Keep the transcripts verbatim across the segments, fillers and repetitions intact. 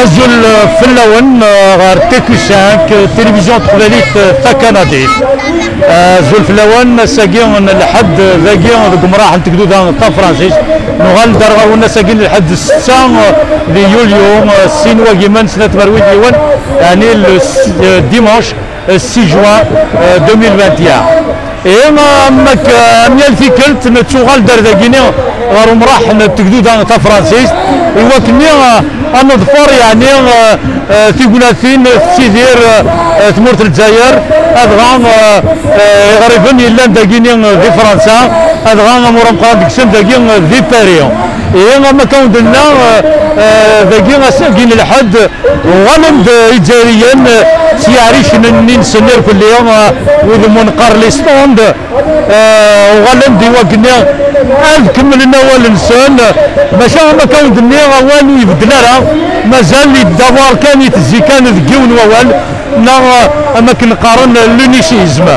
Azul fell-awen, eh, ɣer T Q cinq, eh, télévision taqbaylit, eh, takanadit. Eh, azul fell-awen, ass-agi n lḥedd, dagi deg umraḥ n tegduda tafransist. Nuɣal-d ar ɣer-wen ass-agi n lḥedd ssetta, eh, di yulyu, eh, sin wagimen snat tmerwin d yiwen, yeɛni le s-, eh, dimanche, six juin, euh, deux mille vingt et un. Ihi, am wakk, am yal tikkelt, nettuɣal-d ar dagini ɣer umraḥ n tegduda tafransist, i wakken, euh, ad neḍfer, yeɛni, euh, euh, tignatin tettidir, euh, euh, tmurt n Lezzayer, adɣa, euh, euh, iɣriben yellan dagini, euh, di Fransa, adɣa amur ameqqran deg-sen dagi, euh, di Paris. Ihi, am wakk awen-d-nenna, euh, euh, dagi ass-agi n lḥedd, uɣalen-d Izzayriyen s yeɛricen-nni-nsen irkelli, wid umi neqqar les stands, uɣalen-d i wakken ad kemmlen awal-nsen, maca am akka wen-d-nniɣ, awal ur ibeddel ara, mazal iddabar kan, itezzi kan deg yiwen wawal, neɣ am akken qqaren l'unicisme.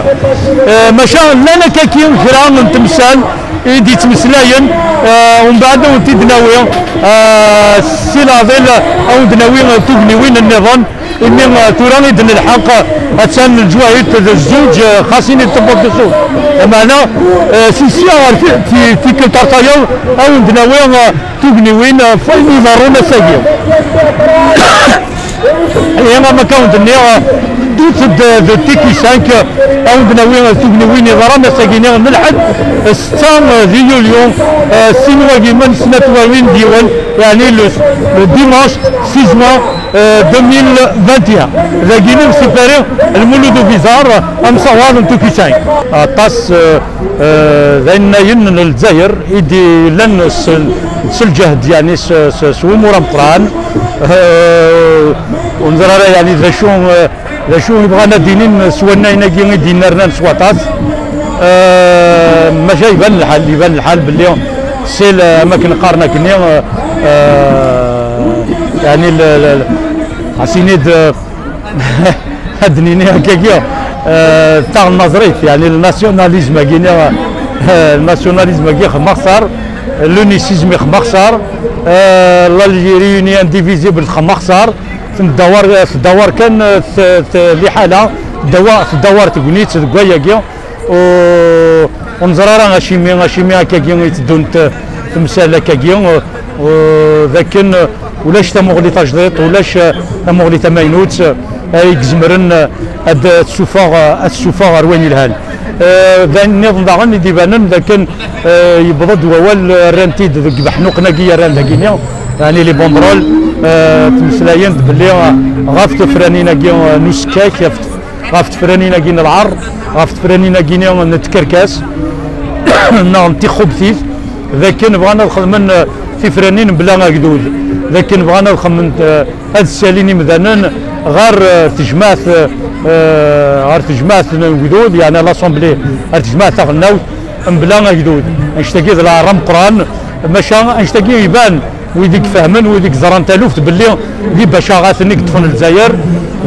Maca llan akkaki kra n temsal i d-yettmeslayen, eh, umbeɛd ad wen-t-id-nawi, eh, si leɛḍil ad wen-d-nawi tugniwin nniḍen, imi, eh, tura i d-nelḥeq, eh, attan lǧwayet d zzuǧ, eh, xas ini d tewweḍ-d ṣṣut. Lameɛna, eh, si ssya ɣer ti-, ti-, tikkelt ar tayeḍ, ad wen-d-nawi, eh, tugniwin, eh, f wayen iḍerrun ass-agi. Ihi, am akka wen-d-nniɣ, ddut-d d T Q cinq, ad wen-d-nawi tugniwin yeḍran ass-agi-nni n lḥedd, ssetta di yulyu, sin wagimen snat tmerwin d yiwen, yeɛni le, le dimanche six juin, euh, deux mille vingt et un. Dagi-nni si Paris, Lmulud Ubizar, amsawaḍ n T Q cinq. Aṭas, euh, euh, d ayen nnayen n Lezzayer i d-yellan s, s lǧehd, yeɛni s, s, s wumuṛ ameqqran. Eh, ur neẓri ara, yeɛni, d acu, eh, d acu i bɣan ad d-inin s wannayen-agi i d-yennernan s waṭas. Eh, maca iban lḥal, iban lḥal belli c'est le, am akken qqaren akkenni, eh, eh, yeɛni, le, le, le, as-ini-d, eh, ad d-nini akkagi, eh, taɣ n tnaẓrit, yeɛni, le nationalisme-agi-nni, eh, le nationalisme-agi xemma xsar, l'unicisme xemma xsar, eh, l'Algérie unie indivisible xemma xsar, tdawar, tdawar kan, eh, t-, t-, liḥala, tdawa-, tdawar tegnit deg wayagi, u-, ur neẓri ara acimi, acimi akkagi i teddunt temsal akkagi, u-, u-, d akken ulac tamuɣli tajdiṭ, ulac, eh, tamuɣli tamaynut, eh, ay izemren, eh, ad tessufeɣ, eh, ad tessufeɣ ɣer wayen yelhan. Eh, d ayen nniḍen daɣen i d-ibanen d akken, eh, yewweḍ-d wawal, eh, rran-t-id deg ibeḥnuqen-agi yerran dagini, yeɛni les banderoles, eh, ttmeslayen-d belli, eh, ɣef tefranin-agi, eh, n usekkak, ɣef, ɣef tefranin-agi n lɛer, ɣef tefranin-agi n tkerkas, neɣ n tixubtit, d akken bɣan ad xedmen, eh, tifranin mebla agdud, d akken bɣan ad xedmen, eh, ad ssalin imdanen ɣer, eh, tejmaɛt, eh, ɣer tejmaɛt n ugdud, yeɛni l'Assemblée, ɣer tejmaɛt taɣelnawt, mebla agdud. Annect-agi d lɛar ameqqran, maca annect-agi iban, wid i ifehmen, wid i yeẓran taluft, belli d ibacaɣaten i yeṭṭfen Lezzayer,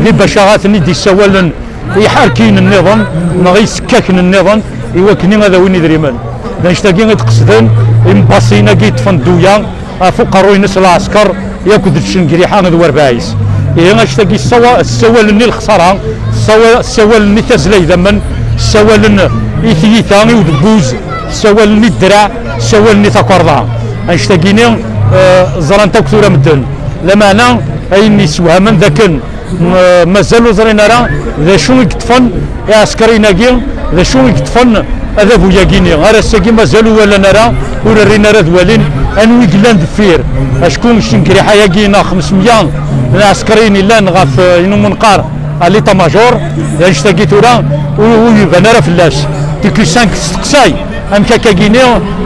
d ibacaɣaten i d-yessawalen i iḥerkiyen nniḍen neɣ i isekkaken nniḍen i wakken ad awin idrimen. D annect-agi i d-qesden imbaṣiyen-agi yeṭṭfen dduya ɣef uqerruy-nnes lɛesker, yakk d tcengriḥa d warbaɛ-is. Ihi, annect-agi ssawa-, ssawalen i lexsara, ssawa-, ssawalen i tazzla idammen, ssawalen i tyita, i udebbuz, ssawalen i ddreɛ, ssawalen i takerḍa. Annect-agi-nni, eh, ẓran-t akk tura medden. Lameɛna, ayen yessewhamen d akken, eh, mazal ur ẓrin ara d acu i yeṭṭfen iɛeskriyen-agi, d acu i yeṭṭfen adabu-yagi-nni. Ar ass-agi mazal ur walan ara, ur rrin ara ad walin anwi i yellan deffir. Acku cengriḥa-yagi neɣ xemsemya n iɛeskriyen yellan ɣef, eh, ayen umi neqqar à l'état-major, d annect-agi tura ur, ur iban ara fell-as. T Q cinq testeqsay amek akka-gini,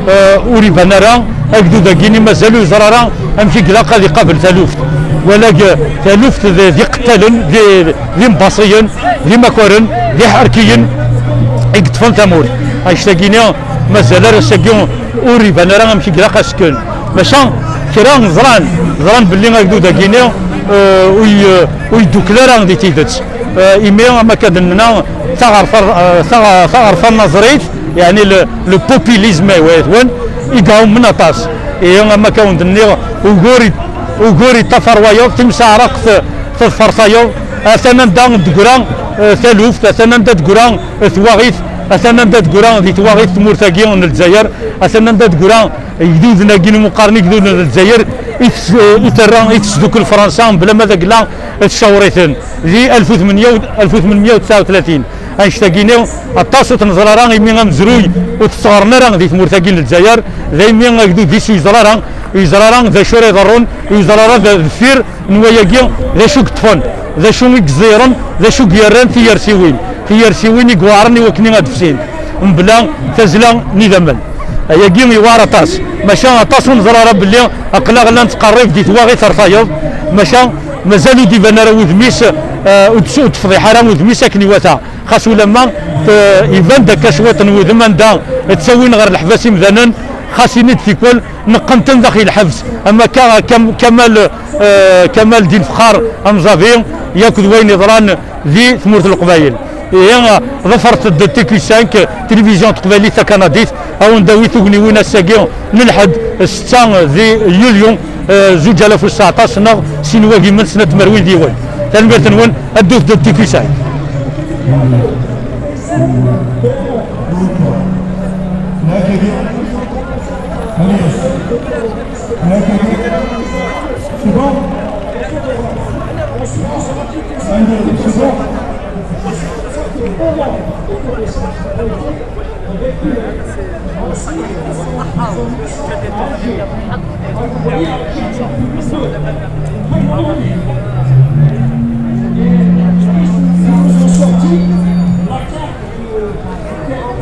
eh, ur iban ara, agdud-agini mazal ur yeẓri ara amek i ilaq ad iqabel taluft. Wala g-, taluft d, d iqettalen, d, d imbaṣiyen, d imakaren, d iḥerkiyen i yeṭṭfen tamurt. Annect-agini mazal ar ass-agi ur iban ara amek i ilaq ad s-kken. Maca kra ẓran, ẓran belli agdud-agini, eh, ur y-, ur yeddukel ara di tidet. Eh, imi, am akka d-nenna, taɣerfa, eh, taɣ-, taɣerfa n tnaẓrit, yeɛni le, le populisme, ay wayt-wen, i iɛummen aṭas. Ihi, am akka wen-d-nniɣ, ugur i, Ugur yeṭṭafar wayeḍ, timseɛraqt teḍfer tayeḍ, atan anda d-teggra, eh, taluft, atan anda d-teggra, eh, twaɣit, atan anda d-teggra di twaɣit tmurt-agi n Lezzayer, atan anda d-teggra igduden-agi n umeqqar n igduden n Lezzayer, i tes-, i terra, i tesdukel Fransa, mebla ma d agla tcawṛ-iten. Di alef u tmenya u, alef u tmenya u tesɛa u tlatin. Annect-agi-nni, aṭas ur t-neẓra ara, imi amezruy ur t-sɣren ara di tmurt-agi n Lezzayer, daymi agdud-is ur yeẓra ara, ur yeẓra ara d acu ara iḍerrun, ur yeẓra ara d-, deffir n wayagi, d acu i yeṭṭfen, d acu i yeẓẓiren, d acu i yerran tiyersiwin, tiyersiwin i iweɛren i wakken ad fsint, mebla tazzla n idammen. Ayagi yewɛer aṭas, maca aṭas ur neẓra ara belli aql-aɣ la nettqerrib di twaɣit ar tayeḍ, maca mazal ur d-iban ara wudem-is, eh, ur d-, ur d-tefḍiḥ ara wudem-is akken iwata. Xas ulamma, eh, iban-d akka cwiṭ n wudem anda ttawin ɣer leḥbas imdanen, xas ini-d tikwal neqqen-ten daxel lḥebs. Am akka Kam-, Kamal, eh, Kamal Din Fxar Amẓabi, yakk d wayen yeḍran di tmurt n Leqbayel. Ihi, ḍefret-d T Q cinq, tilivizyu n teqbaylit takanadit, a wen-d-tawi tugniwin ass-agi n lḥedd, ssetta di yulyu, eh, zuǧ alaf u tseɛṭac neɣ sin wagimen snat tmerwin d yiwen. Tanemmirt-nwen, ad d-tafeḍ T Q cinq.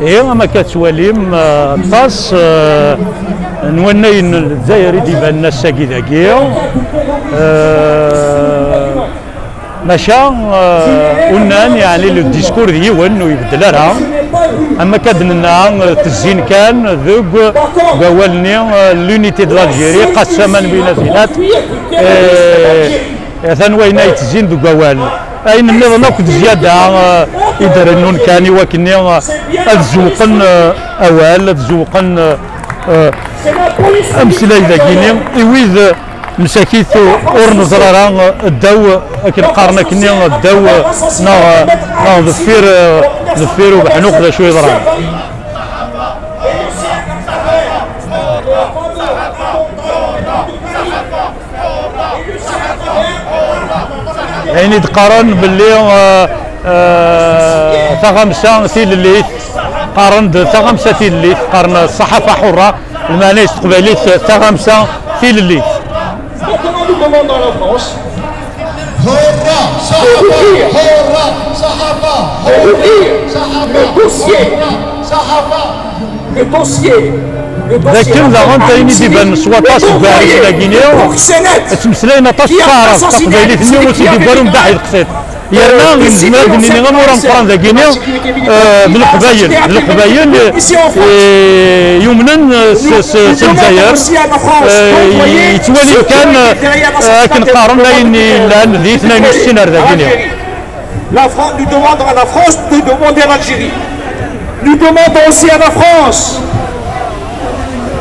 Ihi, am akka tettwalim, eh, aṭas, eh, n wannayen n Lezzayer i d-ibanen ass-agi dagi. Eh, maca, eh, unnan, yeɛni, le discours d yiwen, ur ibeddel ara. Am akka d-nenna, eh, tezzin kan deg wawal-nni, eh, l'unité de l'Algérie, qassama n binazinat. Eh, Atan wayen ay ttezzin deg wawal. Ayen nniḍen akk d zzyada, eh, i d-rennun kan i wakken, eh, ad zewqen, eh, awal, ad zewqen, eh, eh, ameslay dagini i wid, eh, msakit ur neẓra ara, eh, ddaw, eh, akken qqaren akkenni, eh, ddaw, eh, neɣ, eh, neɣ deffir, eh, deffir ubeḥnuq d acu yeḍran. Ayen i d-qqaren belli, eh, eh, taɣamsa tilellit, qqaren-d taɣamsa tilellit, qqaren ṣṣaḥafa ḥurra, lmeɛna-is s teqbaylit taɣamsa tilellit. Maintenant, nous demandons à la France de rouvrir, de rouvrir le dossier, le dossier, le dossier. D akken daɣen d ayen i d-ibanen s waṭas deg uɛric-agi-nni, ttmeslayen aṭas s taɛrabt, taqbaylit-nni ur tt-id-iwwi ara umeddaḥ i leqsiṭ. Yerna nezmer ad d-nini amur ameqqran dagini, eh, d Leqbayel, d Leqbayel, eh, yumnen, eh, s, s, s Lezzayer, eh, yettwali kan, eh, akken qqaren ayen yellan di tnayen u settin ar dagini. La France, nous demandons à la France de demander à l'Algérie. Nous demandons aussi à la France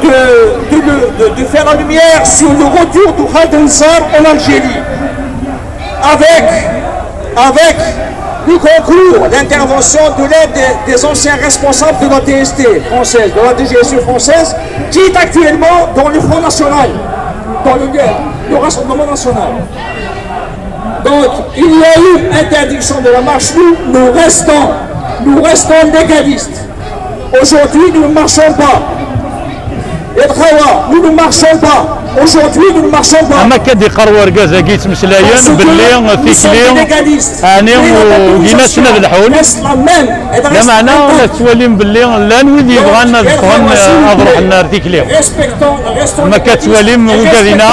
de, de, de, de faire la lumière sur le retour du Khaled Ansar en Algérie. Avec, avec le concours, l'intervention de l'aide des, des anciens responsables de la D S T française, de la D G S E française, qui est actuellement dans le Front National, dans le, le Rassemblement National. Donc, il y a eu interdiction de la marche. Nous, nous restons, nous restons légalistes. Aujourd'hui, nous ne marchons pas. Yebɣawa, nous ne marchons pas. Aujourd'hui, nous ne marchons pas. Am akka d-iqqar urgaz-agi yettmeslayen belli tikli, ɛni ugin-asen ad lḥun? Lameɛna la tettwalim belli llan wid yebɣan ad ffɣen, ad ruḥen ar tikli. Am akka tettwalim ugad-ina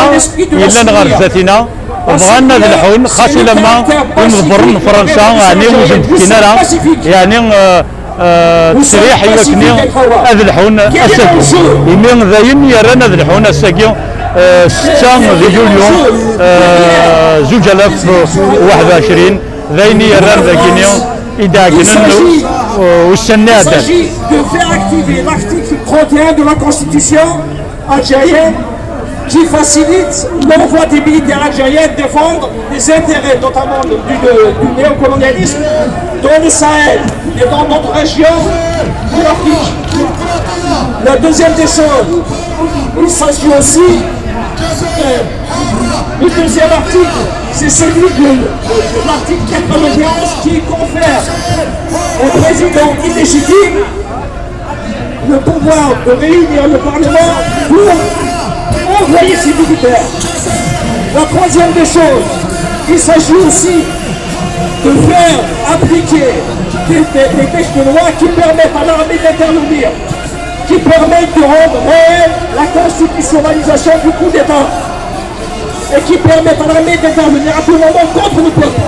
yellan ɣer zdat-ina. Bɣan ad lḥun, xas ulamma imḍebbren n Fransa, ɛni ur sen-d-fkin ara, yeɛni, eh, eh, ttesriḥ i wakken ad lḥun ass-agi. Imi d ayen yerran ad lḥun ass-agi, eh, setta di yulyu, eh, zuǧ alaf u waḥed u ɛecrin, d ayen i yerran dagini i d-ɛeggnen, eh, ussan-nni iɛeddan. Il s'agit de faire activer l'article trente et un de la Constitution algérienne, qui facilite l'envoi des militaires algériens défendre les intérêts notamment du, du néocolonialisme dans le Sahel et dans notre région géographique. La deuxième des choses, il s'agit aussi, euh, le deuxième article, c'est celui de, de l'article quatre-vingt-onze qui confère au président illégitime le pouvoir de réunir le Parlement pour envoyer ses militaires. La troisième des choses, il s'agit aussi de faire appliquer des, des- des textes de loi qui permettent à l'armée d'intervenir, qui permettent de rendre réelle la constitutionnalisation du coup d'État et qui permettent à l'armée d'intervenir à tout moment contre le peuple.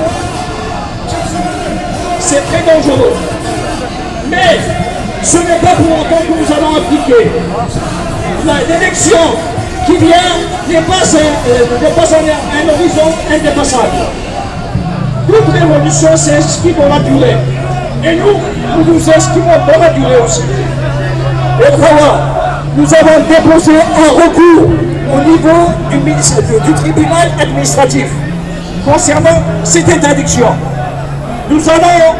C'est très dangereux. Mais ce n'est pas pour autant que nous allons appliquer. La- L'élection qui vient n'est pas, un, euh, n'est pas un, un horizon indépassable. Toute révolution s'inscrit dans la durée. Et nous, nous nous inscrivons dans la durée aussi. Et voilà, nous avons déposé un recours au niveau du, ministère- du tribunal administratif concernant cette interdiction. Nous allons,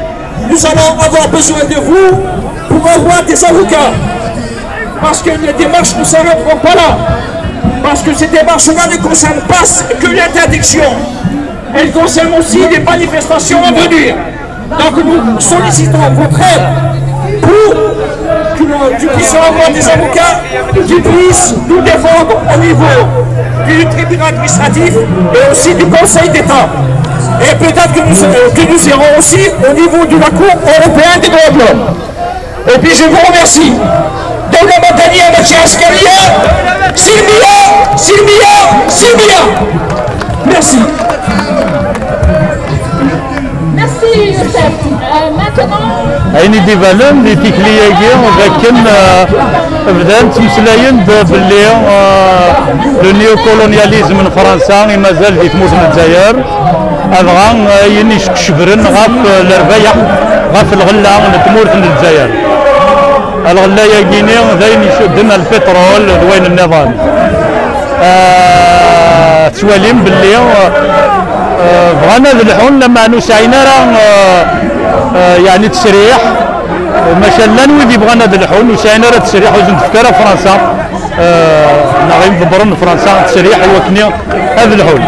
nous allons avoir besoin de vous pour avoir des avocats. Parce que les démarches ne s'arrêteront pas là. Parce que ces démarches-là ne concernent pas que l'interdiction. Elles concernent aussi les manifestations à venir. Donc nous sollicitons votre aide pour que nous, nous puissions avoir des avocats qui puissent nous défendre au niveau du tribunal administratif et aussi du Conseil d'État. Et peut-être que nous, que nous irons aussi au niveau de la Cour européenne des droits de l'homme. Et puis je vous remercie. دولة مدنية ماشي عسكرية. سلمية، سلمية، سلمية. Merci. Merci, Youssef. Euh, maintenant, ayen i d-ibanen di tikli-agi d akken, euh, bdan ttmeslayen-d belli, euh, le néocolonialisme n Fransa i mazal di tmurt n Lezzayer, adɣa ayen i s-icebren ɣef, euh, lerbayeḥ, ɣef lɣella n tmurt n Lezzayer. Lɣella-agi-ni d ayen icudden lpiṭrul d wayen nniḍen. Ah, tettwalim belli, ah, bɣan ad lḥun, lameɛna ur sɛin ara, ah, ah, yeɛni ttesriḥ. Maca llan wid yebɣan ad lḥun, ur sɛin ara ttesriḥ, ur sen-tefka ara Fransa, ah, neɣ imḍebbren n Fransa ttesriḥ i wakken ad lḥun.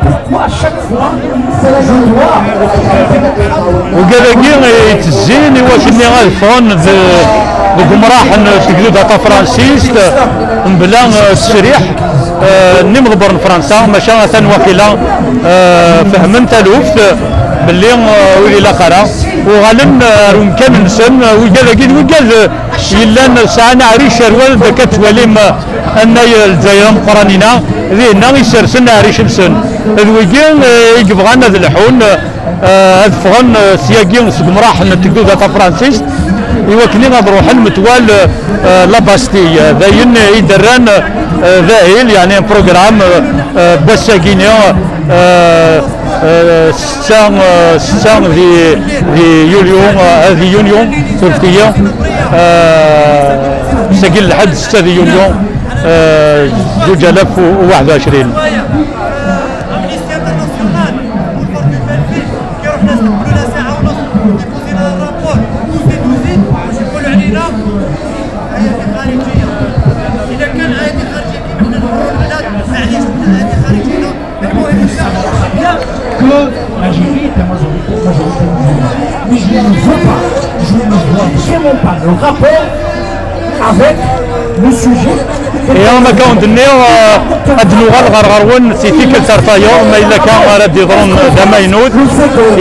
Pourquoi chaque fois, c'est la joie. Ugad-agi yettezzin i wakken ad ffɣen d-, deg umraḥ n tegduda tafransist, mebla, eh, ttesriḥ, eh, n imḍebber n Fransa, maca atan waqila, eh, fehmen taluft belli, eh, ur ilaq ara. Uɣalen, eh, ar umkan-nsen, eh, wigad-agi d wigad, eh, yellan sɛan aɛric ar wal d akka tettwalim, eh, annay, eh, Lezzayer ameqqran-ina, dinna i sersen aɛric-nsen. D wigi, eh, i yebɣan ad lḥun, eh, ad ffɣen, eh, syagi seg umraḥ n tegduda tafransist, i wakken ad ruḥen metwal, eh, la Bastille. D ayen i d-rran, eh, d ahil, yeɛni un programme, eh, eh, n wass-agi-ni, eh, eh, setta, eh, setta di, di yulyu, eh, di yunyu, ur ftiya, eh, sagi n lḥedd setta di yunyu, eh, zuǧ alaf u waḥed u ɛecrin. Amnesty International, pour Farid Belkhi, qui représente plus d'un an, déposé un rapport, وزيد وزيد، يقول علينا أيادي خارجية. إذا كان أيادي خارجية كيما حنا نحرروا البلاد، معليش، حنا أيادي خارجية. المهم، إن شاء الله. Que la G P est la majorité, majorité musulmane. Mais je ne veux pas, je ne vois absolument pas le rapport avec le sujet. Ihi, ma akka wen-d-nniɣ, eh, ad d-nuɣal ɣer ɣer-wen si tikkelt ar tayeḍ, ma yella kan ara d-iḍrun d amaynut.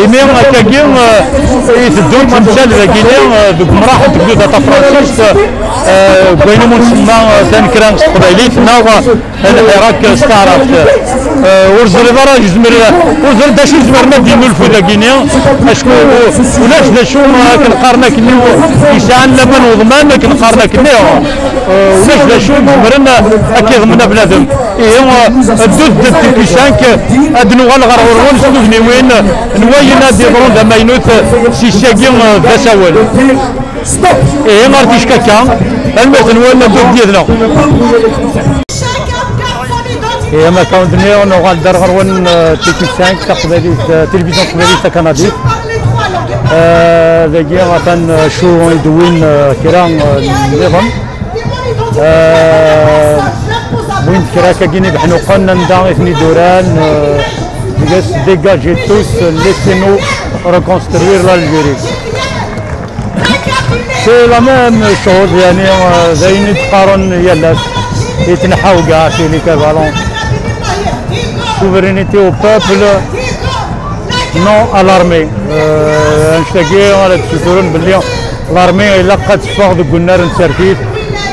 Imi akkagi, eh, i teddun temsal dagini, eh, deg umraḥ n tegduda tafransist, eh, deg wayen umi nsemma, eh, tanekra s teqbaylit, neɣ lḥirak s taɛrabt. Eh, ur ẓriɣ ara yezmer, ur ẓriɣ d acu yezmer ad d-yennulfu dagini, acku ulac d acu akken qqaren akkenni yesɛan laman uḍman akken qqaren akkenni, eh, ulac d acu Zemren ad k-iḍmen a bnadem. Ihi, ddut-d T Q cinq, ad nuɣal ɣer ɣur-wen s tudniwin n wayen ad d-iḍrun d amaynut si ssagi d asawen. Ihi, ar ticki akka, tanemmirt-nwen, ddut-d yid-neɣ. Ihi, am akka ur d-nniɣ, nuɣal-d ar ɣur-wen, eh, T Q cinq, taqbaylit, eh, tilivizyu taqbaylit takanadit. Eh, dagi atan, eh, acu i d-wwin, eh, kra, eh, nniḍen. Eh, wwin-d kra akkagin ibeḥnuqen anda i ten-id-uran, eh, deg-s: dégagez tous, laissez-nous reconstruire l'Algérie. C'est la même chose, yeɛni, eh, d ayen i d-qqaren yal ass, yettneḥḥa ugaɛ, c'est l'équivalent. Souveraineté au peuple, non à l'armée. Eh, annect-agi ara d-ssuturen belli l'armée ilaq ad teffeɣ deg unnar n tsertit.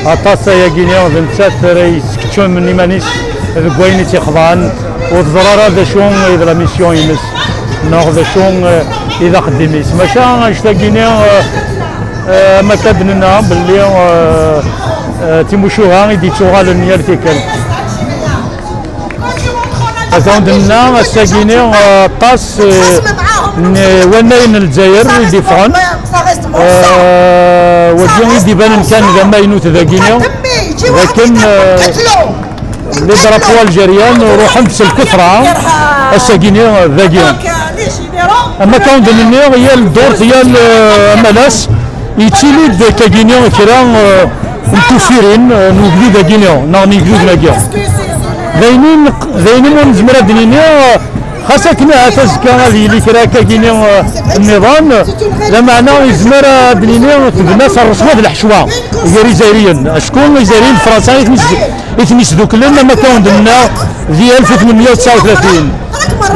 Aṭas ayagi-ni d nettat ara yeskeččmen iman-is deg wayen i tt-ixḍan. Ur teẓri ara d acu i d la mission-ines neɣ d acu, eh, i d axeddim-is. Maca annect-agi-ni, eh, eh, am akka d-nenna belli, eh, eh, timucuha i d-yettuɣalen yal tikkelt. Ad awen-d-nenna ass-agi-ni, eh, aṭas, eh, n wannayen n Lezzayer i d-iffɣen. Eh, wagi i d-ibanen kan d amaynut dagi-ni, d akken, eh, les drapeaux algériens ruḥen-d s lkefra ass-agi-ni dagi. Am akka wen-d-nniɣ, yal ddurt, yal, eh, amalas, yettili-d akkagini kra, eh, n tufirin, eh, n ugdud-agini, neɣ n yegduden-agi. D ayen i neq-, d ayen umi nezmer ad d-nini, eh, xas akken ahat azekka ad yili kra akkagini, eh, nniḍen, lameɛna yezmer ad d-nini tebna s rreswa d leḥcwa gar Izzayriyen. Acku Izzayriyen d Fransa i ten-, i ten-isduklen, am akka wen-d-nniɣ, di alef u tmenmya u tesɛa u tlatin.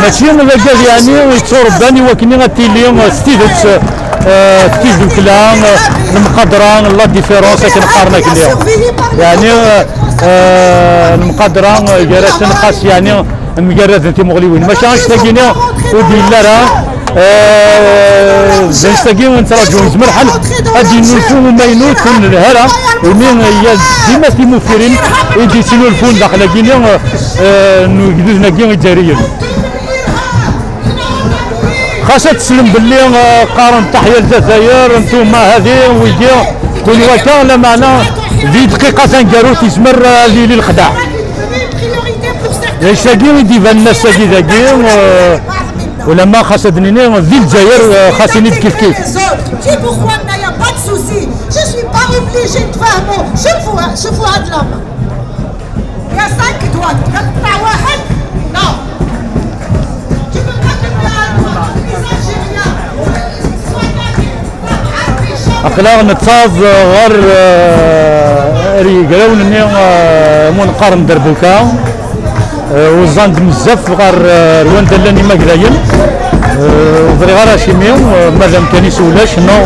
Mačči d agad, yeɛni, yetturebban i wakken ad tili s tidet, eh, tidukla, eh, lemqadra, la différence, akken qqaren akkenni. Yeɛni, eh, lemqadra, eh, gar-asen, xas, yeɛni, mgarraden timuɣliwin. Maca annect-agi-ni ur d-yelli ara. Eh, d annect-agi i nettraǧu. Yezmer lḥal ad d-yennulfu umaynut ur nelhi ara, imi, eh, dima timufirin i d-yettnulfun daxel-agi-ni, eh, n ugduden-agi izzayriyen. Xas ad teslem belli, eh, qqaren: "Taḥya Lezzayer, ntuma hadi, wigi, kunwi akka", lameɛna di dqiqa taneggarut yezmer ad yili lexdeɛ. D acu-agi i d-ibanen ass-agi dagi, eh, ulamma xas ad d-nini di Lezzayer, eh, xas ini-d kif kif. Qui pour moi, il n'y a pas de souci. Je suis pas obligée de faire mon, je fous, je fous un de l'homme. Il y a cinq doigts. تقطع واحد؟ Non. Tu peux pas te faire un doigt. Les Algériens, soignez. Aql-aɣ nettaẓ ɣer, eh, ar yegrawen-nni, eh, mu neqqar n derbuka. Eh, uẓan-d bezzaf ɣer, eh, ar wanda llan imaglayen. Eh, ur ẓriɣ ara acimi, eh, ma d amkan-is ulac, neɣ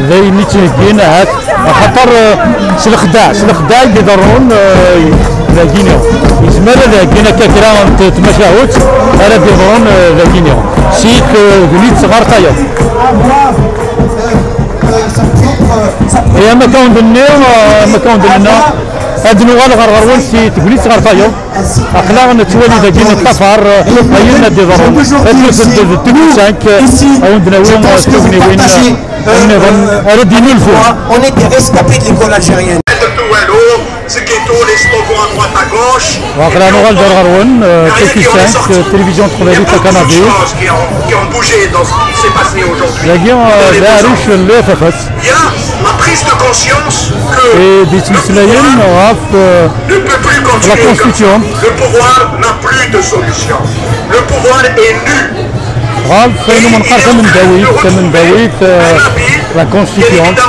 d ayen i tt-iheggin, ahat. Axaṭer, eh, s lexdeɛ, s lexdeɛ i d-iḍerrun, eh, dagini. Yezmer ad heggin akka kra n t-, tmacahut ara d-iḍrun, eh, dagini. Si tegnit ɣer tayeḍ. Ihi, am akka wen-d-nniɣ, eh, am akka wen-d-nenna, ad nuɣal ɣer ɣer-wen si tegnit ɣer tayeḍ. Aql-aɣ nettwali dagi, neṭṭafar, eh, ayen ad d-iḍerrun. Ad d-tuɣal d T Q cinq, eh, ad wen-d-nawi, eh, tugniwin, eh, nniḍen ara d-yennulfun. On est des rescapés de l'école algérienne. Waqila nuɣal-d ar ɣer-wen, eh, T Q cinq, eh, télévision taqbaylit takanadit. Dagi, eh, d aɛric n L F F S. I d-yettmeslayen ɣef, eh, la constituante. Ɣef wayen umi neqqar tamendawit, tamendawit, eh, la constituante.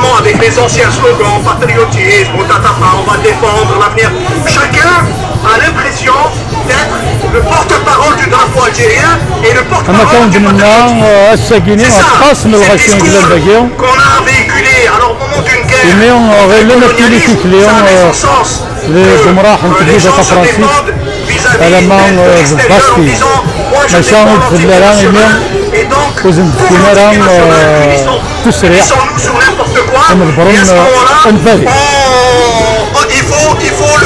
Am akka wen-d-nenna, eh, ass-agi-ni aṭas n lɣaci i yellan dagi. Imi, eh, ɣilen ad tili tikli, eh, deg umraḥ n tgida tafransist, alamma, eh, d Bastille. Maca ur d-telli ara, imi ur sen-d-fkin ara, eh, tusriḥt ad ḍebbren, eh, Anfari. Il faut, il faut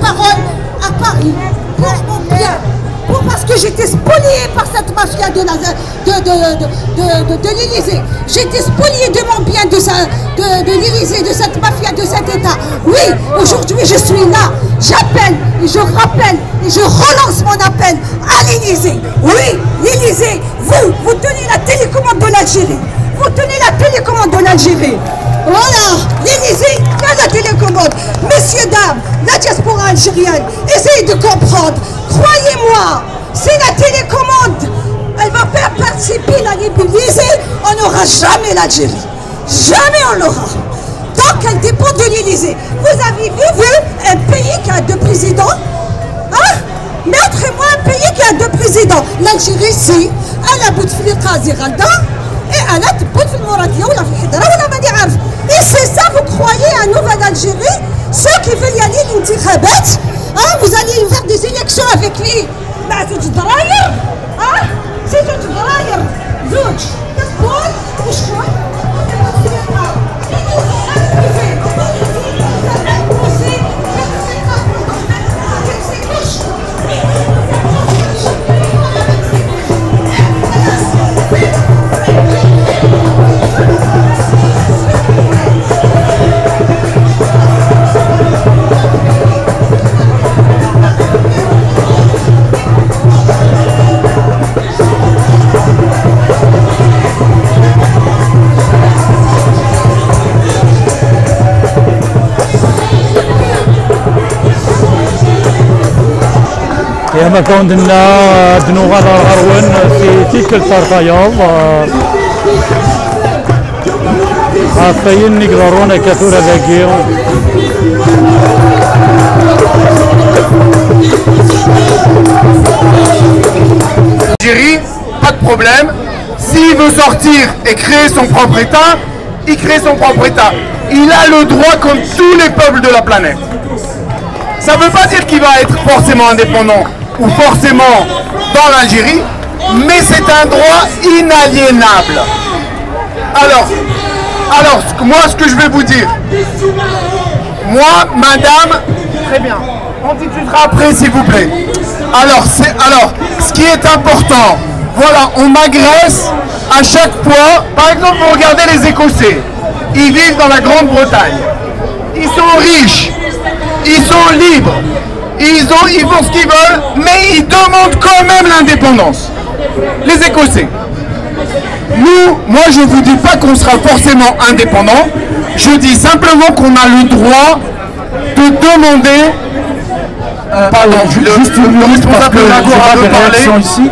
Parole à Paris pour mon bien, pour, parce que j'étais spoliée par cette mafia de la, de, de, de, de, de, de l'Élysée. J'étais spoliée de mon bien, de, sa, de, de l'Élysée, de cette mafia, de cet État. Oui, aujourd'hui je suis là. J'appelle, et je rappelle, et je relance mon appel à l'Élysée. Oui, l'Élysée, vous, vous tenez la télécommande de l'Algérie. Vous tenez la télécommande de l'Algérie. Voilà, l'Élysée tient la télécommande. Messieurs, dames, la diaspora algérienne, essayez de comprendre. Croyez-moi, si la télécommande, elle va faire participer la Libye, l'Élysée, on n'aura jamais l'Algérie. Jamais on l'aura. Donc elle dépend de l'Élysée. Vous avez vu, vu un pays qui a deux présidents? Hein? Montrez-moi un pays qui a deux présidents. L'Algérie, si. أنا بوتفليقة زي غلدا، إي أنا تبوت في المراتية ولا في الحضرة ولا ماني عارف. Et c'est ça, vous croyez à Nouvelle Algérie, ceux qui veulent y aller الانتخابات, hein, vous allez faire des élections avec qui? مع زوج دراير؟ ها؟ سي زوج دراير، زوج. تقول وشكون؟ يا ما كون دنا دنوغا دار غروان في تيكل تارتايال. عطيني قدرون كثورة ذاكي. Algérie, pas de problème. S'il veut sortir et créer son propre État, il crée son propre État. Il a le droit comme tous les peuples de la planète. Ça ne veut pas dire qu'il va être forcément indépendant ou forcément dans l'Algérie, mais c'est un droit inaliénable. Alors, alors, ce que- moi, ce que je vais vous dire, moi, madame, très bien, on discutera après, s'il vous plaît. Alors, c'est, alors, ce qui est important, voilà, on m'agresse à chaque fois. Par exemple, vous regardez les Écossais, ils vivent dans la Grande-Bretagne. Ils sont riches, ils sont libres, ils ont, ils font ce qu'ils veulent, mais ils demandent quand même l'indépendance. Les Écossais. Nous, moi je vous dis pas qu'on sera forcément indépendant, je dis simplement qu'on a le droit de demander. Euh, pardon, ju- le- juste une le minute parce responsable que de l'Agora j'ai pas veut de parler. Réaction ici.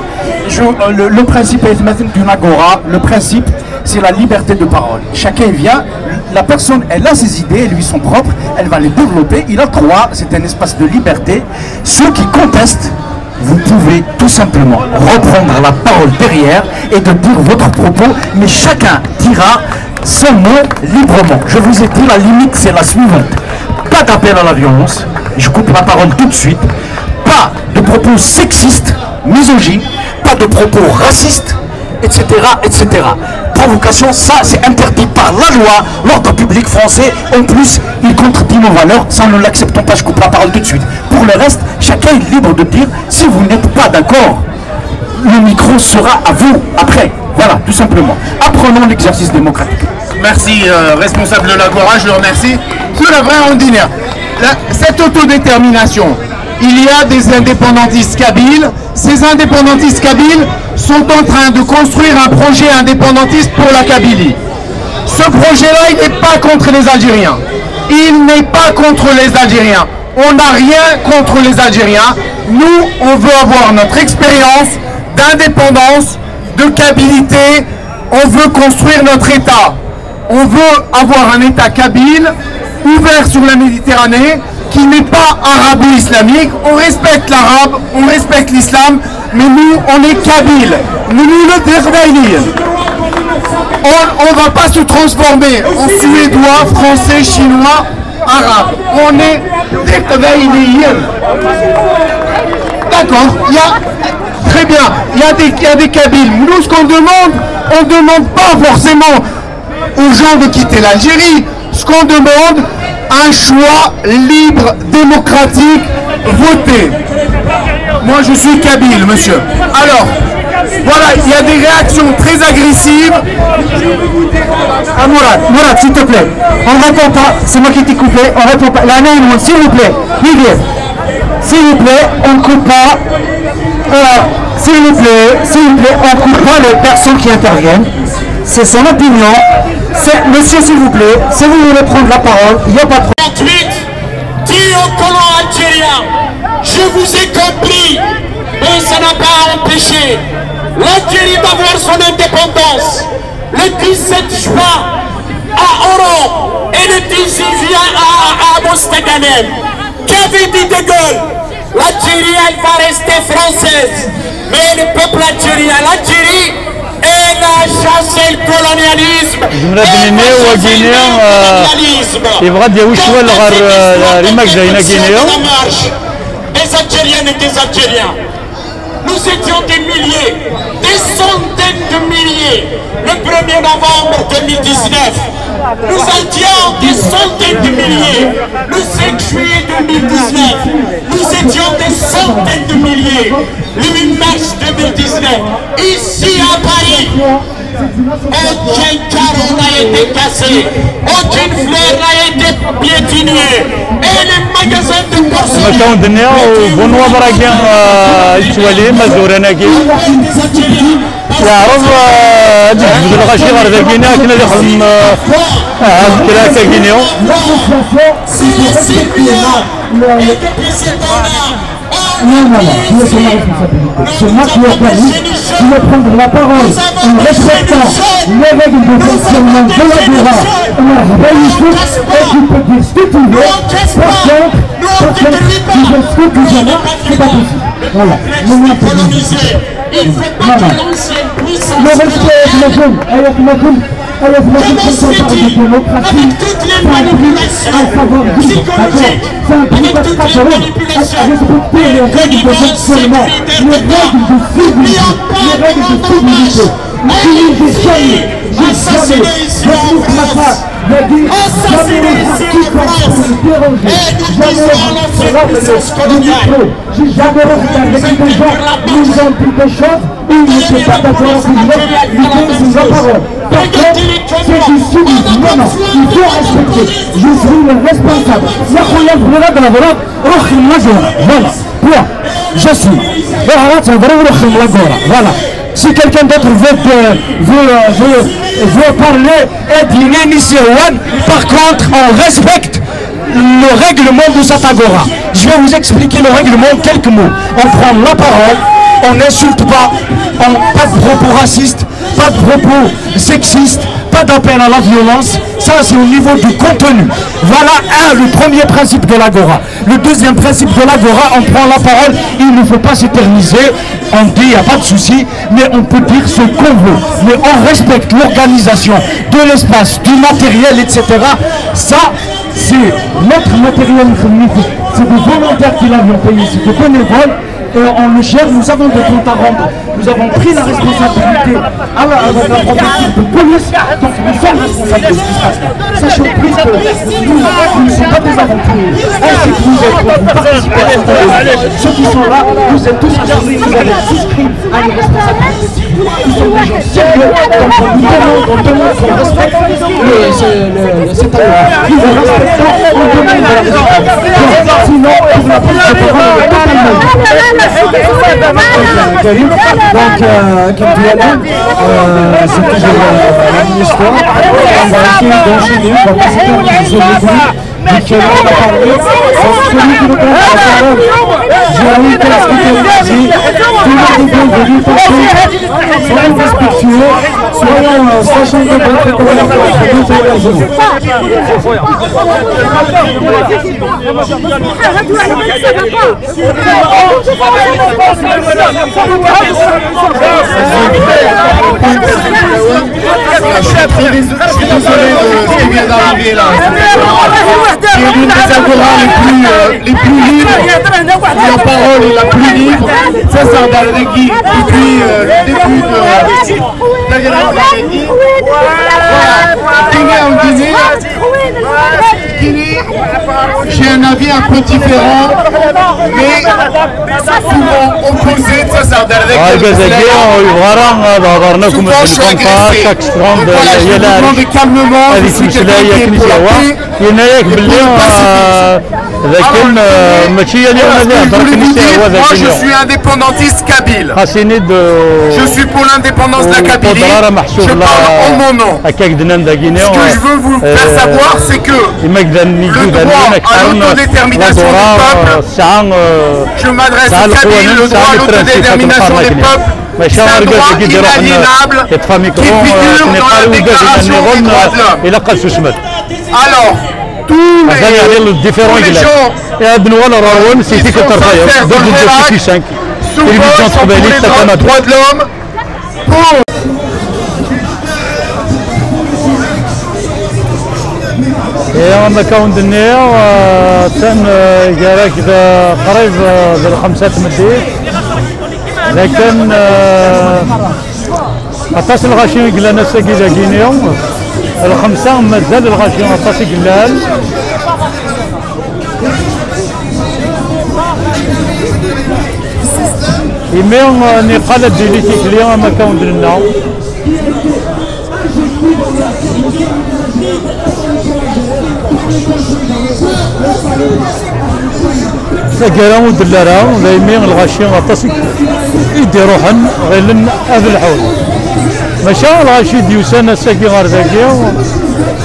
Je- euh, le, le principe est d'une Agora. Le principe, c'est la liberté de parole. Chacun vient, la personne, elle a ses idées, elles lui sont propres, elle va les développer. Il a le droit, c'est un espace de liberté. Ceux qui contestent, vous pouvez tout simplement reprendre la parole derrière et de dire votre propos, mais chacun dira son mot librement. Je vous ai dit, la limite, c'est la suivante. Pas d'appel à la violence, je coupe la parole tout de suite. Pas de propos sexistes, misogynes, pas de propos racistes, et cetera, et cetera. Provocation, ça c'est interdit par la loi, l'ordre public français. En plus, il contredit nos valeurs, ça nous ne l'acceptons pas, je coupe la parole tout de suite. Pour le reste, chacun est libre de dire, si vous n'êtes pas d'accord, le micro sera à vous après. Voilà, tout simplement. Apprenons l'exercice démocratique. Merci, euh, responsable de l'Agora, je le remercie. Sur la vraie Andinière, la- cette autodétermination, il y a des indépendantistes kabyles. Ces indépendantistes kabyles sont en train de construire un projet indépendantiste pour la Kabylie. Ce projet-là, il n'est pas contre les Algériens. Il n'est pas contre les Algériens. On n'a rien contre les Algériens. Nous, on veut avoir notre expérience d'indépendance, de kabilité. On veut construire notre État. On veut avoir un État kabyle ouvert sur la Méditerranée, qui n'est pas arabo-islamique. On respecte l'arabe, on respecte l'islam, mais nous, on est kabyle. Nous, nous, le Derdaïli. On ne va pas se transformer en suédois, français, chinois, arabe. On est des Derdaïli. D'accord, il y a, très bien, il y a des, il y a des kabyles. Nous, ce qu'on demande, on ne demande pas forcément aux gens de quitter l'Algérie. Ce qu'on demande, Un choix libre, démocratique, voté. Moi, je suis kabyle, monsieur. Alors, voilà, il y a des réactions très agressives. Ah, Mourad, Mourad, s'il te plaît, on répond pas, c'est moi qui t'ai coupé, on répond pas. Là, non, non, s'il vous plaît, Vivienne, s'il vous plaît, on ne coupe pas. Euh, s'il vous plaît, s'il vous plaît, on ne coupe pas les personnes qui interviennent. C'est son opinion. C'est, monsieur, s'il vous plaît, si vous voulez prendre la parole, il n'y a pas de problème. Ensuite, dit au colon algérien, je vous ai compris, mais ça n'a pas empêché l'Algérie d'avoir son indépendance le dix-sept juin à Oran et le dix-huit juin à, à Mostaganem. Qu'avait dit De Gaulle? L'Algérie, elle va rester française, mais le peuple algérien, l'Algérie, elle a chassé le colonialisme. Zemra d-nini wagini yebɣa ad d-yawi ccwal ɣer limagdayen-agi-nni. Des Algériennes et des Algériens. Nous étions des milliers, des centaines de milliers, le premier novembre deux mille dix-neuf. Nous étions des centaines de milliers, le cinq juillet deux mille dix-neuf. Nous étions des centaines de milliers, le huit mars deux mille dix-neuf, ici à Paris. Aucun carreau n'a été cassé, aucune fleur n'a été piétinée, et les magasins de porcelaine. Maca ur d-nniɣ, u bunwa bragi yettwali ma zuran-agi yeɛreḍ ad d-yejbed lɣaci ɣer dagini akken ad ixdem ahat kra akkagini. Si les Sylviens étaient de cet temps-là, Non, non, non, tu es sur ma responsabilité. C'est moi qui ai permis, tu vas prendre la parole en respectant les règles de fonctionnement de l'Agora. On a réussi et tu peux dire ce que tu veux. Par contre, par contre, tu fais ce que tu veux. C'est pas possible. Voilà. Maintenant, c'est le respect de la jeune. Alors, maintenant, Alors, vous avez senti avec toutes les manipulations psychologiques, avec toutes les manipulations économiques, et cetera, mis en perte en otage, et ici, assassiné ici en France, assassiné ici en France, et nous disons à l'ancienne puissance coloniale, j'ai jamais regardé des gens nous ont dit des choses où ils n'étaient pas d'accord avec nous, ils donnent la parole. Par contre, c'est du civisme. Non, non, il faut respecter. Je suis le responsable. يا خويا البلاد الغراب روح المجهول. Voilà. Point. Je suis. روح تهضروا وروح الملاكورة. Voilà. Si quelqu'un d'autre veut, euh, veut, euh, veut, veut parler, aide Inès Erwan. Par contre, on respecte le règlement de cette agora. Je vais vous expliquer le règlement en quelques mots. On prend la parole, on n'insulte pas, on, pas de propos racistes, pas de propos sexistes, pas d'appel à la violence. Ça, c'est au niveau du contenu. Voilà un, le premier principe de l'agora. Le deuxième principe de l'agora, on prend la parole, il ne faut pas s'éterniser, on dit, il n'y a pas de souci, mais on peut dire ce qu'on veut. Mais on respecte l'organisation de l'espace, du matériel, et cetera. Ça, c'est notre matériel, c'est des volontaires qui l'avions payé, c'est des bénévoles, et on le gère, nous avons des comptes à rendre, nous avons pris la responsabilité à la, à la préfecture de police, donc nous sommes responsables de ce qui se passe là. Sachant plus que nous, nous ne sommes pas des aventuriers, ainsi que vous êtes, vous participez à cette affaire. Ceux qui sont là, vous êtes tous assemblés, vous avez souscrit à une responsabilité. Ils sont des gens sérieux, donc on nous demande, on demande qu'on respecte le, ce, le, cet accord. Nous le respectons, on demande de la respecter. Sinon, pour la police, je peux rendre totalement. Donc, euh, Kim Tuani, euh, c'est toujours euh, la même histoire. On va essayer d'enchaîner, on va passer sur le groupe. Michel, on va parler. Donc, celui qui nous donne la parole, Jérémy Kasquito, dit, tout le monde est bienvenu, parce que soyons respectueux, soyons, euh, sachant que votre communication, nous sommes les autres. Je suis désolé de ce qui vient d'arriver là. C'est l'une des agoras les plus, euh, les plus libres. La parole est la plus libre. César Balregui, depuis euh, le début de la guerre, on l'avait dit. Voilà. Guinée en Guinée. Guinée. Un avis un peu différent, mais souvent opposé, ça, ça, avec Argaz-agi ur yebɣi ara ad hedren akk medden kontra chaque strand. Yal aɛric ad yettmeslay akken i s-yehwa. Yenna-yak belli, ah, d akken, ah, mačči yal yiwen ad ihder akken i s-yehwa d akken. Moi, je suis indépendantiste kabyle. Xas ini-d, euh, je suis pour l'indépendance de la Kabylie. Je parle en mon nom. Akka i d-nnan dagini. Ce que je veux vous faire savoir, c'est que le droit à l'autodétermination du peuple, je m'adresse aux Kabyles, le droit à l'autodétermination des peuples, c'est un droit inaliénable qui figure dans la Déclaration des droits de l'homme. Alors, tous les, tous les gens qui sont sincères dans leur démarche s'opposent pour tous les droits de l'homme. Ihi, am akka wen-d-nniɣ, eh, atan, eh, gar-ak d, qrib, eh, d lxemsa n tmeddit. Lakin, eh, aṭas n lɣaci i yellan ass-agi dagini. Lxemsa mazal lɣaci aṭas i yellan. Imi, eh, niqal ad d-tili tikli am akka wen-d-nenna. Taggara ur d-telli ara, daymi lɣaci aṭas i, i d-iruḥen, ɣilen ad lḥun. Maca lɣaci d-yusan ass-agi ɣer dagi,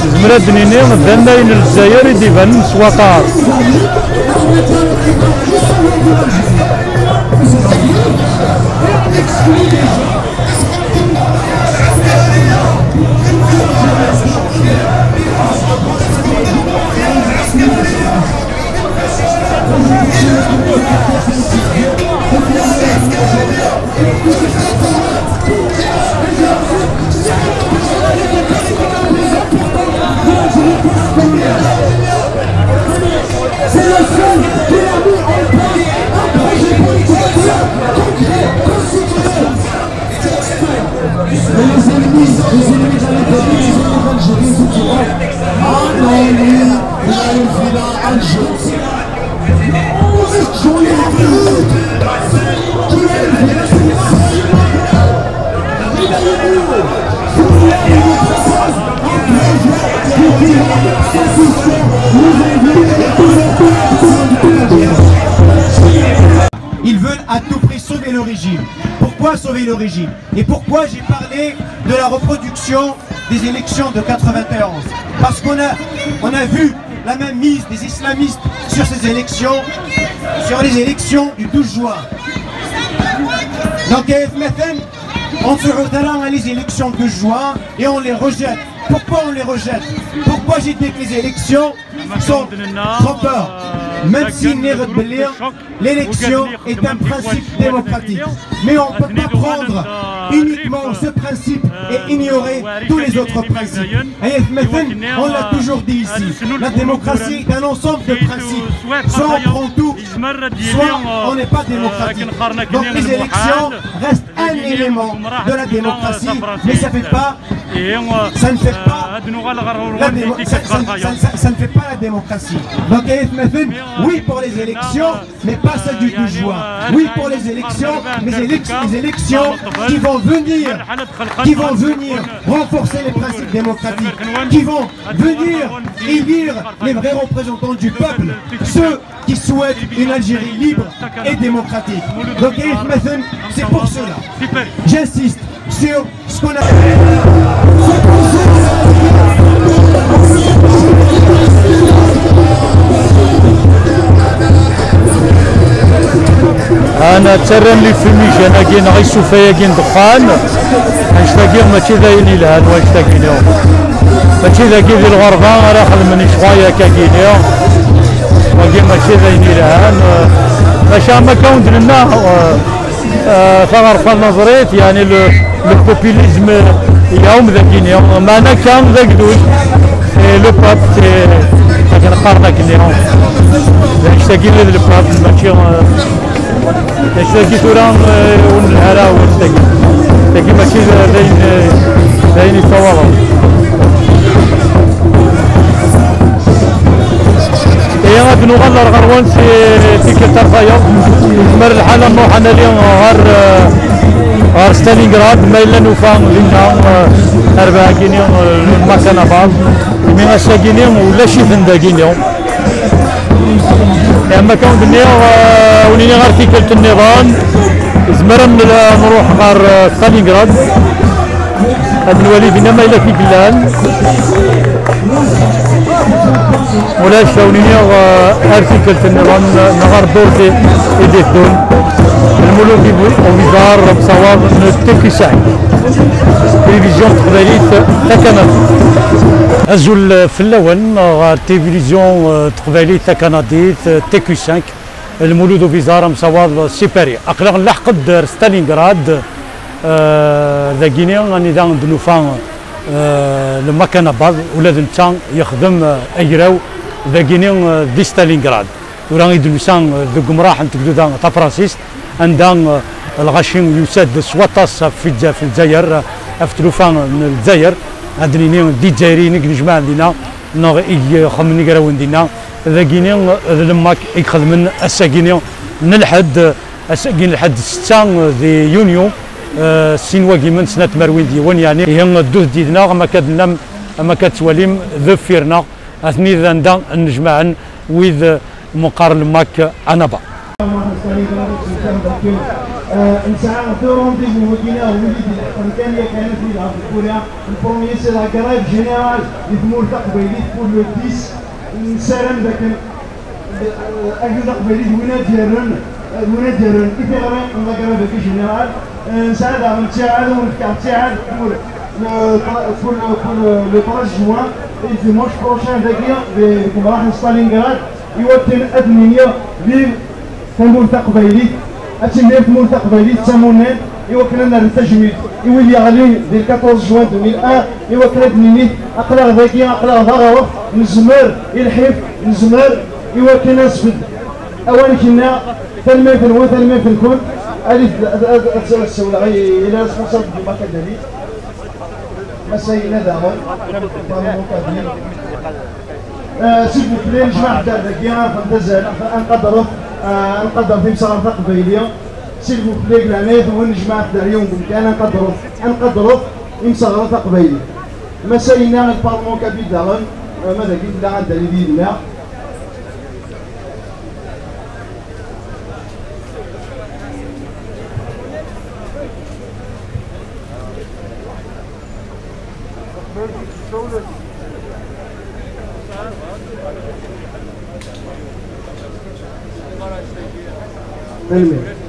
nezmer ad d-nini d annayen n Lezzayer i d-ibanen s waṭas. C'est le seul qui a mis en place un projet politique clair, concret, constitutionnel. Mais les ennemis, les ennemis de la République, les ennemis de l'Algérie, ceux qui rentrent. Ah non, lui, il a une villa à Alger. Jean-Yves Le Drian, il a une villa, il a une villa. Ils veulent à tout prix sauver le régime. Pourquoi sauver le régime ? Et pourquoi j'ai parlé de la reproduction des élections de quatre-vingt-onze ? Parce qu'on a, on a vu la mainmise des islamistes sur ces élections, sur les élections du douze juin. Donc, F M F M, on se retire les élections de juin et on les rejette. Pourquoi on les rejette ? Pourquoi j'ai dit que les élections sont trompeurs ? Même si l'élection est un principe démocratique. Mais on ne peut pas prendre uniquement ce principe et ignorer tous les autres principes. Et F M F N, on l'a toujours dit ici, la démocratie est un ensemble de principes. Soit on prend tout, soit on n'est pas démocratique. Donc les élections restent un élément de la démocratie, mais ça fait pas, ça ne fait pas la démo-, ça, ça, ça, ça, ça ne fait pas la démocratie. Donc F M F N, oui pour les élections, mais pas celle du douze juin. Oui pour les élections, mais élec-, les élections qui vont venir, qui vont venir renforcer les principes démocratiques, qui vont venir élire les vrais représentants du peuple, ceux qui souhaitent une Algérie libre et démocratique. Donc, F M F N, c'est pour cela. J'insiste sur ce qu'on a. Ana ttarran les fumigènes-agi neɣ isufa-agi n ddexxan. Annect-agi mačči d ayen yelhan, wannect-agi-nni. Mačči dagi di lɣerba ara xedmen lecɣal akkagi-nni. Wagi mačči d ayen yelhan. Maca am akka wen-d-nenna, eh, eh, taɣerfa n Naẓrit, yeɛni le, le populisme iɛum dagini. Meɛna kan d agdud, c'est le peuple, c'est akken qqaren akkenni. D annect-agi i d le peuple, mačči, eh, D acu-agi tura, eh, ur nelha ara awal tagi. Tagi mačči d, d ayen, eh, d ayen yettawalen. Ihi ad Uɣal ar ɣer wansi tikkelt ar tayeḍ. Yezmer lḥal ad nruḥ ad nali ɣer, eh, ɣer Stalingrad, ma yella nufa dinna, eh, rrbeḥ-agi-ni, eh, n Makanabal. Mi ass-agi-ni ulac-iten dagi-ni. Ama kan d-nniɣ, eh, ur nini ɣer tikkelt nniḍen, yezmer ad nruḥ ɣer, eh, Stalingrad. Ad nwali dinna ma yella t-id-yellan. Ulac, ad wen-iniɣ, eh, ar tikkelt nniḍen, eh, neɣ ar ddurt i d-iteddun. Lmulud Ubizar, amsawaḍ n T Q cinq. Télévision n teqbaylit takanadit. Azul fell-awen ɣer télévision, eh, n teqbaylit takanadit, eh, T Q cinq. Lmulud Ubizar, amsawaḍ Sipari. Aql-aɣ nleḥq-d ar Stalingrad, eh, dagini anida d-nufa, eh, le Makanabal, ula d netta yexdem, eh, agraw dagini, eh, di Stalingrad. Tura i d-nusa, eh, deg umraḥ n tegduda tafransist, anda, eh, lɣaci yusa-d s waṭas ɣef Lezzayer, ɣef tlufa n Lezzayer, ad d-nini d Izzayriyen i inejmaɛen dinna, neɣ i ixedmen igrawen dinna. Dagini d lemmak i ixedmen ass-agini n lḥedd, ass-agi n lḥedd setta di yunyu, eh, sin wagimen snat tmerwin d yiwen, yeɛni ihi ddut-d yid-neɣ, am akka d-tellam, am akka d-tettwalim deffir-neɣ, atni d anda nnejmaɛen wid meqqar lemmak Anaba. Nesɛa deux rendez-vous, wagi wid ileḥqen kan yakan ad t-id-ɣef Kurya. Le premier, c'est la grève générale di tmurt taqbaylit pour le dix. Nessaram d akken, eh, agdud aqbayli d win ad d-yerren, eh, d win ad d-yerren i tiɣri n la grève-agi générale. Eh, nesɛa daɣen ttiɛad, ur nefka ttiɛad pour le, pour le, pour le treize juin, et dimanche prochain dagi, deg umraḥ n Stalingrad, i wakken ad d-nini vive tamurt taqbaylit, ad tili tmurt taqbaylit d tamunnant, i wakken ad nerr tajmilt i wid yeɣlin di le quatorze juin deux mille un, i wakken ad d-nini aql-aɣ dagi, aql-aɣ d aɣref, nezmer i lḥif, nezmer i wakken ad nesbedd awanek-nneɣ. Tanemmirt-nwen, tanemmirt-nkent. Ad, ad, ad, ad, ad ssiwleɣ i, i le responsable du Macadali. Mass Ayna daɣen, Pablo Kabir. Euh, s'il vous plaît, nejmaɛ ḥedd ar dagi, ad nexdem tazalaɣt, ad nqadret, euh, ad nqadret imseɣret aqbayli. S'il vous plaît, deg leɛnaya-nwen, nejmaɛ ḥedd ar yiwen n umkan, ad nqadret, ad nqadret imseɣret aqbayli. Mass Ayna, le Parlement kabyle daɣen, euh, ma dagi tella ad d-tali yid-neɣ. Tanemmirt.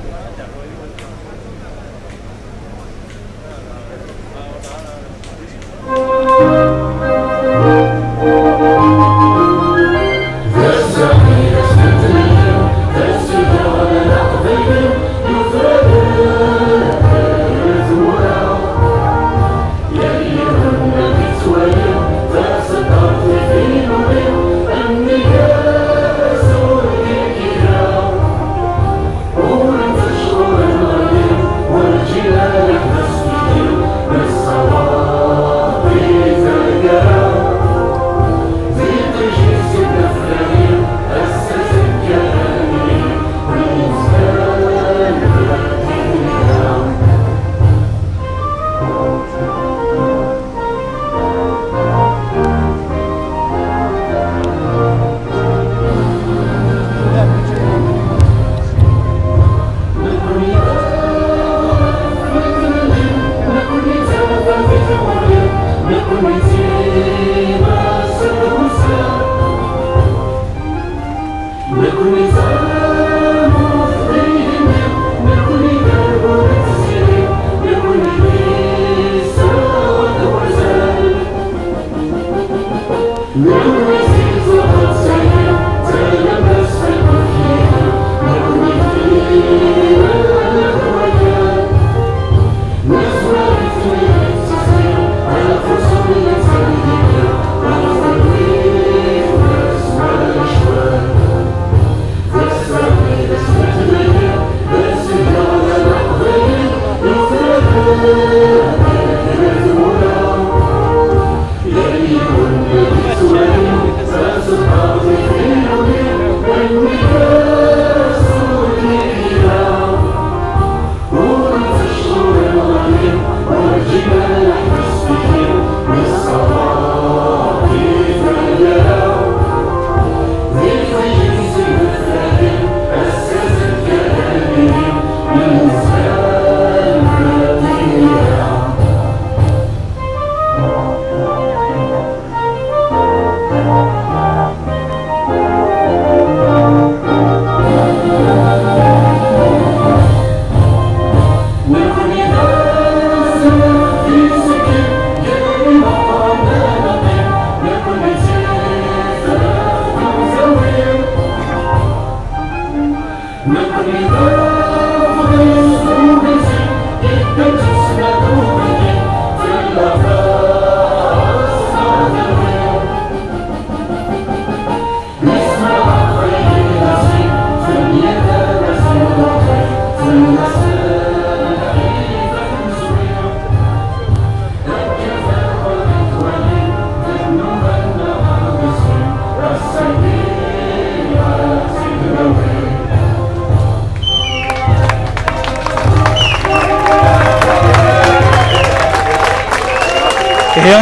Ihi,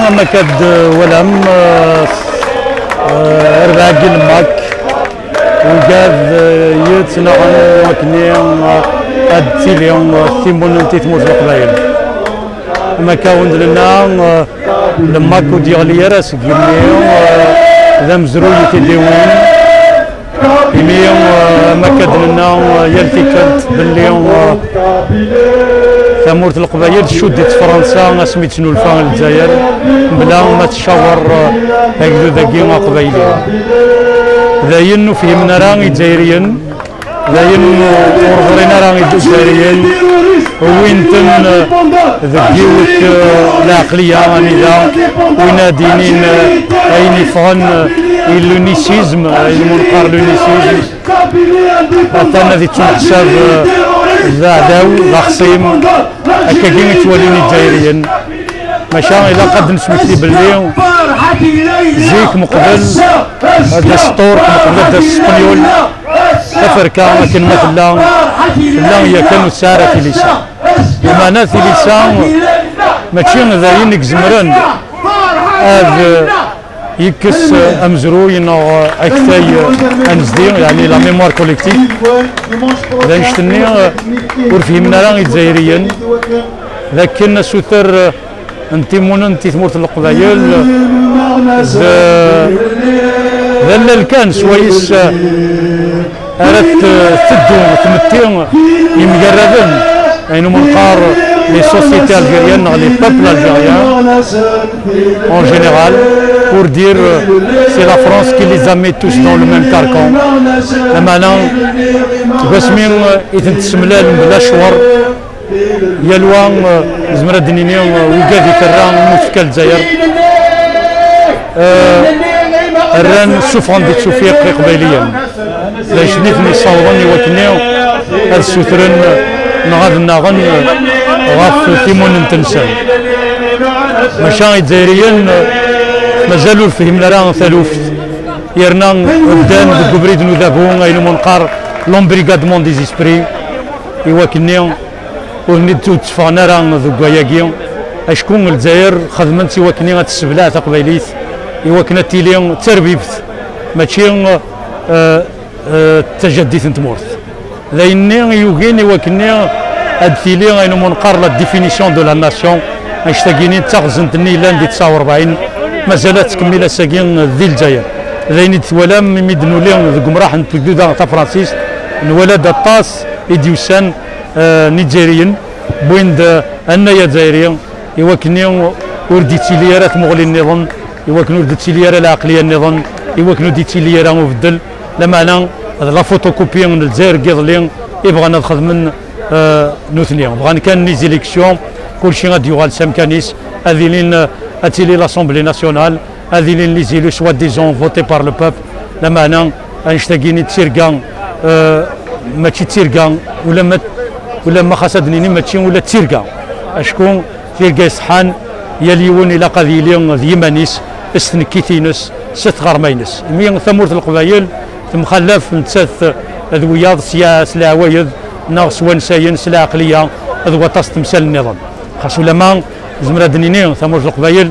am akka d-twalam, eh, eh, rbeɛ n Lemmak, ugad, eh, yettnaɣen wakken, eh, ad tili, eh, timunent i tmurt n Leqbayel. Am akka wen-d-nenna, eh, Lemmak ur d-yeɣli ara seg yimi, eh, d amezruy i t-id-iwin. Imi, eh, am akka d-nenna, eh, yal tikkelt belli, eh, tamurt n Leqbayel tcudd-itt Fransa asmi d-tesnulfa Lezzayer, mebla ma tcawer, eh, agdud-agi aqbayli. D ayen ur fhimen ara Izzayriyen, d ayen ur ẓrin ara Izzayriyen, wwin-ten, eh, deg yiwet, eh, lɛeqliya anida win ad d-yinin, eh, ayen yeffɣen, eh, i l'unisisme, eh, ayen umi neqqar l'unisisme. Atan ad yettuneḥsab, eh, d aɛdaw, d axṣim. Akkagi i ttwalin Izzayriyen. Maca ilaq ad d-nesmekti belli zik meqbel ad d-tas Ṭṭurk, meqbel ad d-tas Spenyul, taferka akken ma tella, tella yakan ur tesɛi ara tilisa. Lameɛna tilisa mačči d ayen i izemren ad yekkes amezruy neɣ aktay anezdi, yeɛni la mémoire collective. D annect-nni ur fhimen ara Izzayriyen, d akken asuter n timunent i tmurt n Leqbayel d, d allal kan swayes ara t-, teddu tmetti yemgarraden, ayen umi neqqar les sociétés algériennes neɣ les peuples algériens en général, pour dire, euh, c'est la France qui les a mis tous dans le même carcan. Lameɛna deg wasmi, euh, i tent-tessemlalem bla ccwer, yal wa, euh, nezmer ad d-nini, euh, wigad i terra imi tefka Lezzayer, euh, rran, ssufɣen-d i ttufiq Iqbayliyen. D acu nitni ssawḍen i wakken ad ssutren neɣ ad nnaɣen ɣef timunent-nsen. Maca Izzayriyen mazal ur fhimen ara taluft, yerna ddan deg ubrid n udabu, ayen umi neqqar l'embrigadement des esprits, i wakken ur ten-id-, ur tteffɣen ara deg wayagi. Acku Lezzayer xedmen-tt i wakken ad tessebleɛ taqbaylit, i wakken ad tili d tarbibt, mačči, eh, eh, d tajaddit n tmurt. D ayen-nni i yugin i wakken ad tili ayen umi neqqar la définition de la nation, annect-agi-nni d taɣzent-nni yellan di tesɛa u rebɛin, mazal ad tettkemmil ass-agi di Lezzayer. D ayen i d-twalam imi d-nuli deg umraḥ n tegduda tafransist, nwala-d aṭas i d-yusan, eh, n Izzayriyen, wwin-d, eh, annay azzayri, i wakken ur d-ittili ara tmuɣli nniḍen, i wakken ur d-ittili ara lɛeqliya nniḍen, i wakken ur d-ittili ara ubeddel. Lameɛna d la photocopie n Lezzayer n yiḍelli i bɣan ad xedmen, eh, nutni. Bɣan kan les élections, kulci ad yuɣal s amkan-is, ad ilin, eh, ad tili l'Assemblée nationale, ad ilin les élus soi-disant votés par le peuple. Lameɛna annect-agi-nni d tirga, eh, mačči d tirga, ulamma, ulamma xas ad d-nini mačči ula d tirga. Acku tirga iṣeḥḥan, yal yiwen ilaq ad yili d yiman-is, s tnekkit-ines, s tɣerma-ines. Imi tamurt n Leqbayel temxallaf nettat d wiyaḍ s ya-, s leɛwayed neɣ s wansayen, s lɛeqliya d waṭas n temsal nniḍen. Xas ulamma nezmer ad d-nini tamurt n Leqbayel,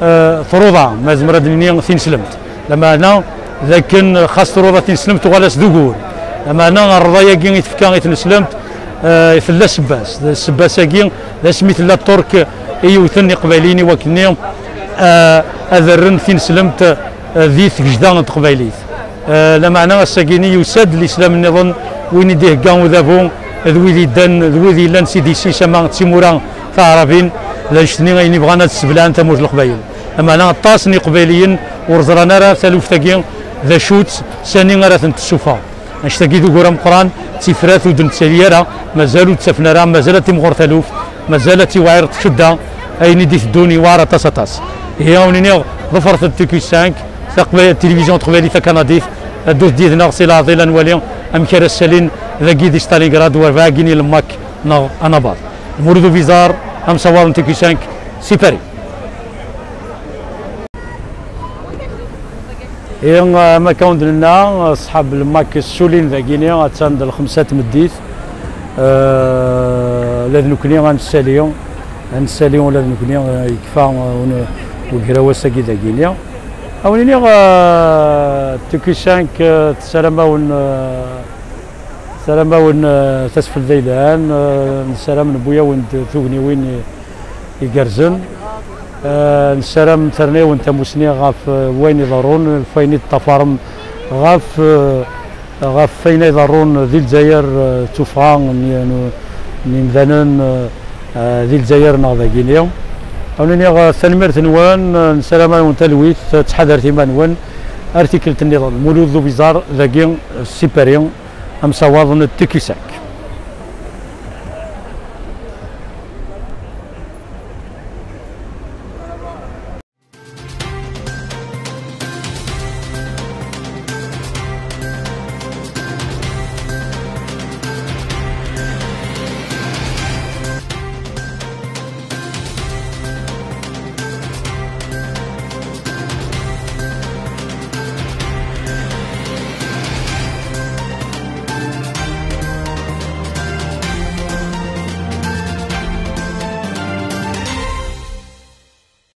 eh, truḍa, ma nezmer ad d-nini tineslemt. Lameɛna d akken xas truḍa tineslemt tuɣal-as d ugur. Lameɛna rrḍa-agi i tefka i tneslemt, eh, tella ssebba-s. D ssebba-s-agi d asmi tella Ṭṭurk i yewten Iqbayliyen i wakken-nni, eh, ad rren tineslemt, eh, di tgejda n teqbaylit. Eh, lameɛna ass-agi-nni yusa-d lislam nniḍen, win i d-ihegga udabu, d wid yeddan, d wid yellan s idis-is ama d timura taɛrabin, d annect-nni ayen i bɣan ad sseblaɛen tamurt n Leqbayel. Lameɛna aṭas n Iqbayliyen ur ẓran ara taluft-agi d acu-tt, sani ara tent-tessufeɣ. Annect-agi d ugur ameqqran, d tifrat ur d-nettali ara, mazal ur ttafen ara, mazal ad timɣur taluft, mazal ad tiwɛir tcudda, ayen i d-iteddun yewɛer aṭas aṭas. Ihi a wen-iniɣ ḍefret-d T Q cinq, taqbay- tilivizyu taqbaylit takanadit, ddut-d yid-neɣ si leɛḍil ad nwali amek ara ssalin dagi di Stalingrad war baɛgin i lemmak neɣ anabaḍ. Mulud Ubizar, amsawaḍ n T Q cinq, si Paris. Ihi, am akka wen-d-nenna, ṣṣḥab lemmak ssulin dagini, attan d lxemsa n tmeddit. Eh, ula d nekkni ad nessali, ad nessali ula d nekkni, eh, yekfa, eh, un-, ugraw ass-agi dagini. A wen-iniɣ, eh, T Q cinq, eh, tessaram-awen, eh, tessaram-awen, eh, tasfelt d aylan, eh, nessaram newwi-awen-d tugniwin i- igerrzen. Eh, nessaram terna-yawen tamusni ɣef, eh, wayen iḍerrun, ɣef wayen i teṭṭafarem, ɣef, eh, ɣef wayen ay iḍerrun di Lezzayer, eh, d tuffɣa n, n, n yimdanen, eh, eh, di Lezzayer neɣ dagini. A wen-iniɣ, eh, tanemmirt-nwen, eh, nessaram-awen talwit, eh, ttḥadaret iman-nwen, ar tikkelt nniḍen. Mulud Ubizar, dagi, eh, si Paris, amsawaḍ n T Q cinq.